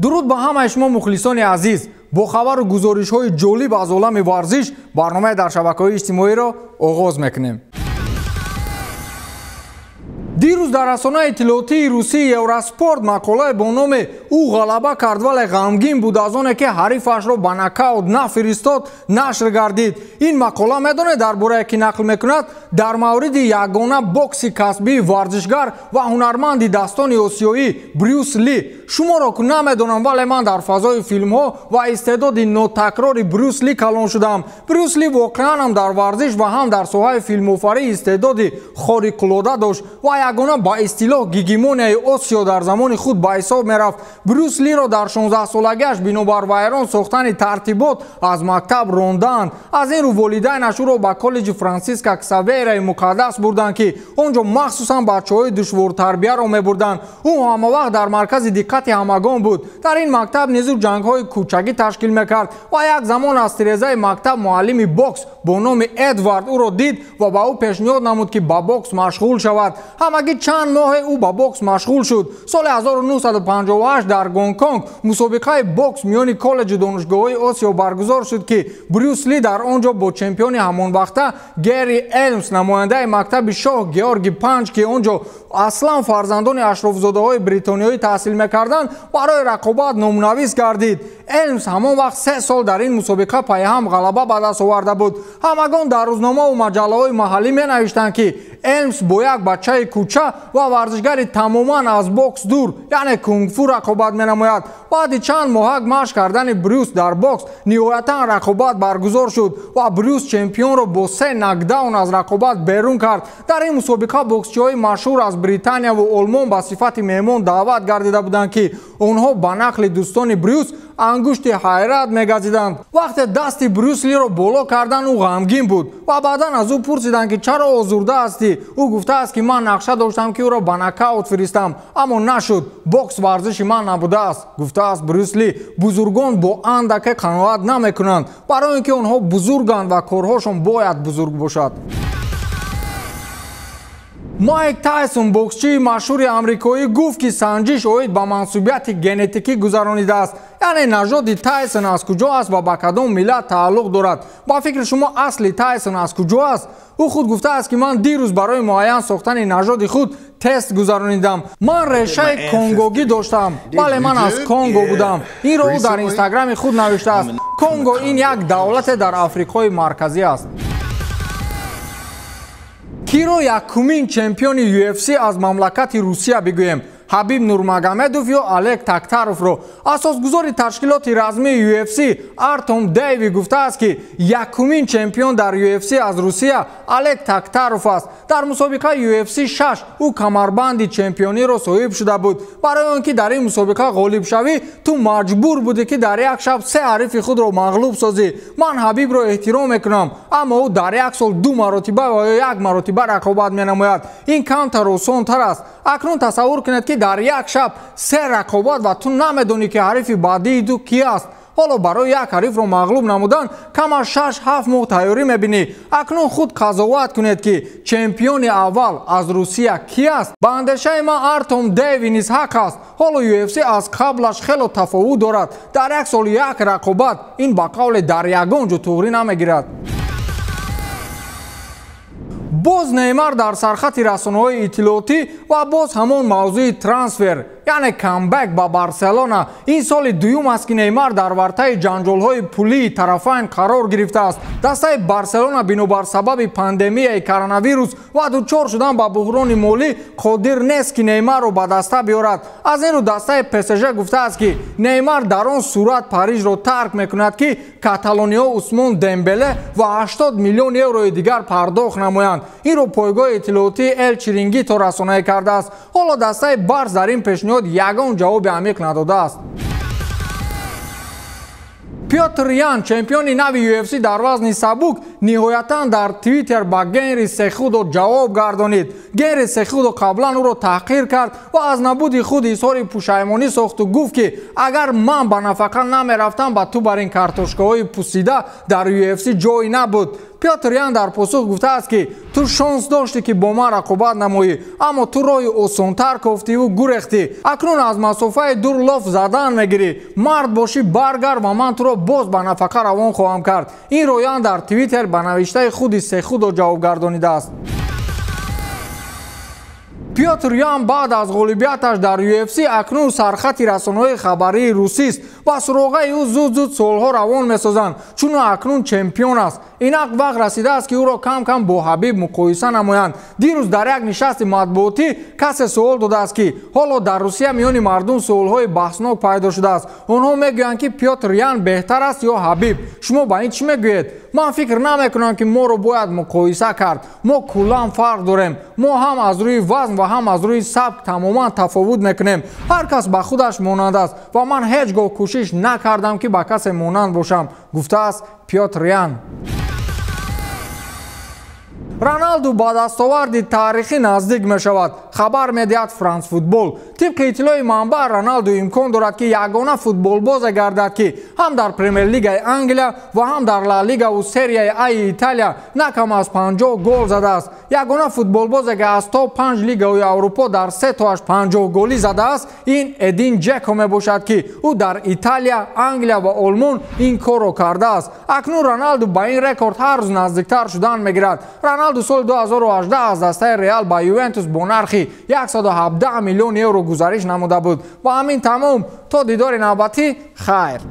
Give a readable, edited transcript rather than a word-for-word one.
Дуруд ба ҳамаи шумо мухлисони азиз. Бо хабару гузоришҳои ҷолиб аз олами варзиш барномаи дар шабакаҳои иҷтимоиро оғоз мекунем. Дирӯз дар расонаи иттилоотии русии Евроспорт мақолае бо номи «Ӯ ғалаба кард, вале ғамгин буд аз оне ки ҳарифашро ба нокаут нафиристод» нашр гардид. Ин мақола медонед дар борае ки нақл мекунад? Дар мавриди ягона бокси касбии варзишгар ва ҳунарманди дастони осиёӣ Брюс Ли. Шуморо ку намедонам, вале ман дар фазои филмҳо ва истеъдоди нотакрори Брюс Ли калон шудам. Брюс Ли воқеан ҳам дар варзиш ва ҳам дар соҳаи филмофарӣ истеъдоди хориқулода дошт ва ягона ба истилоҳ гегемонияи Осиё дар замони худ ба ҳисоб мерафт. Брюс Лиро дар 16-солагиаш бинобар вайрон сохтани тартибот аз мактаб рондаанд. Аз ин рӯ волидайнаш ӯро ба коллеҷи Франсиска Ксавераи муқаддас бурданд, ки он ҷо махсусан бачаҳои душвортарбияро мебурданд. Ӯ ҳамавақт дар маркази диққати ҳамагон буд. Дар ин мактаб низ ӯ ҷангҳои кӯчагӣ ташкил мекард ва як замон аз тирезаи мактаб муаллими бокс бо номи Эдвард ӯро дид ва ба ӯ пешниҳод намуд, ки ба бокс машғул шавад. Ҳамагӣ чанд моҳе ӯ ба бокс машғул шуд. Соли 1958 дар Гонконг мусобиқаи бокс миёни коллеҷи донишгоҳҳои Осиё баргузор шуд, ки Брюс Ли дар он ҷо бо чемпиони ҳамонвақта Герри Элмс, намояндаи мактаби шоҳ Георги Панҷ, ки он ҷо аслан фарзандони ашрофзодаҳои бритониёӣ таҳсил мекарданд, барои рақобат номнавис гардид. Элмс ҳамон вақт 3 сол дар ин мусобиқа пайҳам ғалаба ба даст оварда буд. Ҳамагон дар рӯзномаву маҷаллаҳои маҳаллӣ менавиштанд, ки Элмс бо як бачаи кӯча ва варзишгари тамоман аз бокс дур, яъне кунгфу рақобат менамояд. Баъди чанд моҳак машқ кардани Брюс дар бокс ниҳоятан рақобат баргузор шуд ва Брюс чемпионро бо 3 нокдаун аз рақобат берун кард. Дар ин мусобиқа боксчиҳои машҳур аз Британия ва Олмон ба сифати меҳмон даъват гардида буданд, ки онҳо ба нақли дӯстони Брюс ангушти ҳайрат мегазиданд. Вақте дасти Брюс Лиро боло кардан, ӯ ғамгин буд ва баъдан аз ӯ пурсиданд, ки чаро озурда ҳастӣ? Ӯ гуфтааст, ки ман нақша доштам, ки ӯро ба нокаут фиристам, аммо нашуд. Бокс варзиши ман набудааст, гуфтааст Брюс Ли. Бузургон бо андаке қаноат намекунанд, барои ин ки онҳо бузурганд ва корҳошон бояд бузург бошад. Майк Тайсон, боксчии машҳури амрикоӣ, гуфт, ки санҷиш оид ба мансубияти генетикӣ гузаронидааст, яъне нажоди Тайсон аз куҷо аст ва ба кадом миллат тааллуқ дорад. Ба фикри шумо асли Тайсон аз куҷо аст? Ӯ худ гуфтааст, ки ман дирӯз барои муайян сохтани нажоди худ тест гузаронидам. Ман решаи конгогӣ доштам. Бале, ман аз Конго будам. Инро ӯ дар инстаграми худ навиштааст. Конго ин як давлате дар Африқои марказӣ аст. Киро якумин чемпиони UFC аз мамлакати Русия бигӯем? Ҳабиб Нурмагомедов ё Олег Тактаровро? Асосгузори ташкилоти размии UFC Артом Дейви гуфтааст, ки якумин чемпион дар UFC аз Русия Олег Тактаров аст. Дар мусобиқаи UFC 6 ӯ камарбанди чемпиониро соҳиб шуда буд. Барои он ки дар ин мусобиқа ғолиб шавӣ, ту маҷбур будӣ, ки дар як шаб 3 ҳарифи худро мағлуб созӣ. Ман Ҳабибро эҳтиром мекунам, аммо ӯ дар як сол 2 маротиба ва ё 1 маротиба рақобат менамояд. Ин камтар осонтар аст. Акнун тасаввур кунед, ки дар як шаб 3 рақобат ва ту намедонӣ, ки ҳарифи баъдии ту ки аст. Ҳоло барои як ҳарифро мағлуб намудан кам аз 6-7 моҳ тайёрӣ мебинӣ. Акнун худ қазоват кунед, ки чемпиони аввал аз Русия ки аст. Ба андешаи ман Артом Дейви низ ҳақ аст. Ҳоло UFC аз қаблаш хело тафовут дорад. Дар як сол як рақобат, ин ба қавле дар ягон ҷо туғрӣ намегирад. Боз Неймар дар сархати расонаҳои иттилоотӣ ва боз ҳамон мавзӯи трансфер, яъне камбэк ба Барселона. Ин соли дуюм аст, ки Неймар дар вартаи ҷанҷолҳои пулии тарафайн қарор гирифтааст. Дастаи Барселона бинобар сабаби пандемияи коронавирус ва дучор шудан ба буҳрони молӣ қодир нест, ки Неймарро ба даста биёрад. Аз ин рӯ дастаи ПСЖ гуфтааст, ки Неймар дар он сурат Парижро тарк мекунад, ки каталониҳо Усмон Дембеле ва 80 миллион еврои дигар пардохт намоянд. Инро пойгоҳи иттилоотии Эл Чирингито расонаӣ кардааст. Ҳоло дастаи Барс дар ин пешниҳод ягон ҷавоби амиқ надодааст. Пётр Ян, чемпиони нави UFC дар вазни сабук, ниҳоятан дар Твиттер ба Генри Сехудо ҷавоб гардонид. Генри Сехудо қаблан ӯро таҳқир кард ва аз набуди худ изҳори пушаймонӣ сохту гуфт, ки агар ман ба нафақа намерафтам, ба ту бар ин картошкаҳои пусида дар UFC ҷой набуд. Пётр Ян дар посух гуфтааст, ки ту шонс доштӣ, ки бо ман рақобат намоӣ, аммо ту роҳи осонтар кофтиву гурехтӣ. Акнун аз масофаи дур лоф задан мегирӣ. Мард бошӣ, баргард ва ман туро боз ба нафақа равон хоҳам кард. Инро Ян дар Твиттер ба навиштаи худи Сехудо ҷавоб гардонидааст. Пётр Ян баъд аз ғолибияташ дар UFC акнун сархати расонаҳои хабарии русист ва суроғаи ӯ зуд-зуд суолҳо равон месозанд, чун ӯ акнун чемпион аст. Инак вақт расидааст, ки ӯро кам-кам бо Ҳабиб муқоиса намоянд. Дирӯз дар як нишасти матбуотӣ касе суол додааст, ки ҳоло дар Русия миёни мардум суолҳои баҳснок пайдо шудааст. Онҳо мегӯянд, ки Пётр Ян беҳтар аст ё Ҳабиб. Шумо ба ин чӣ мегӯед? Ман фикр намекунам, ки моро бояд муқоиса кард. Мо куллан фарқ дорем. Мо ҳам аз рӯи вазн ва ҳам аз рӯи сабк тамоман тафовут мекунем. Ҳар кас ба худаш монанд аст ва ман ҳеҷ гоҳ кӯшиш накардам, ки ба касе монанд бошам, гуфтааст Пётр Ян. Роналду ба дастоварди таърихӣ наздик мешавад, хабар медиҳад Франс Футбол. Тибқи иттилои манбаъ, Роналду имкон дорад, ки ягона футболбозе гардад, ки ҳам дар Премер-лигаи Англия ва ҳам дар Ла Лигаву Серияи Аи Италия на кам аз 50 гол задааст. Ягона футболбозе, ки аз то панҷ лигаҳои Аврупо дар се тоаш 50 голӣ задааст, ин Эдин Ҷеко мебошад, ки ӯ дар Италия, Англия ва Олмон ин корро кардааст. Акнун Роналду ба ин рекорд ҳар рӯз наздиктар шудан мегирад. Роналду соли 2018 аз дастаи Реал ба Ювентус бо нархи 117 миллион евро гузариш намуда буд. Ва ҳамин тамом. То дидори навбатӣ, хайр.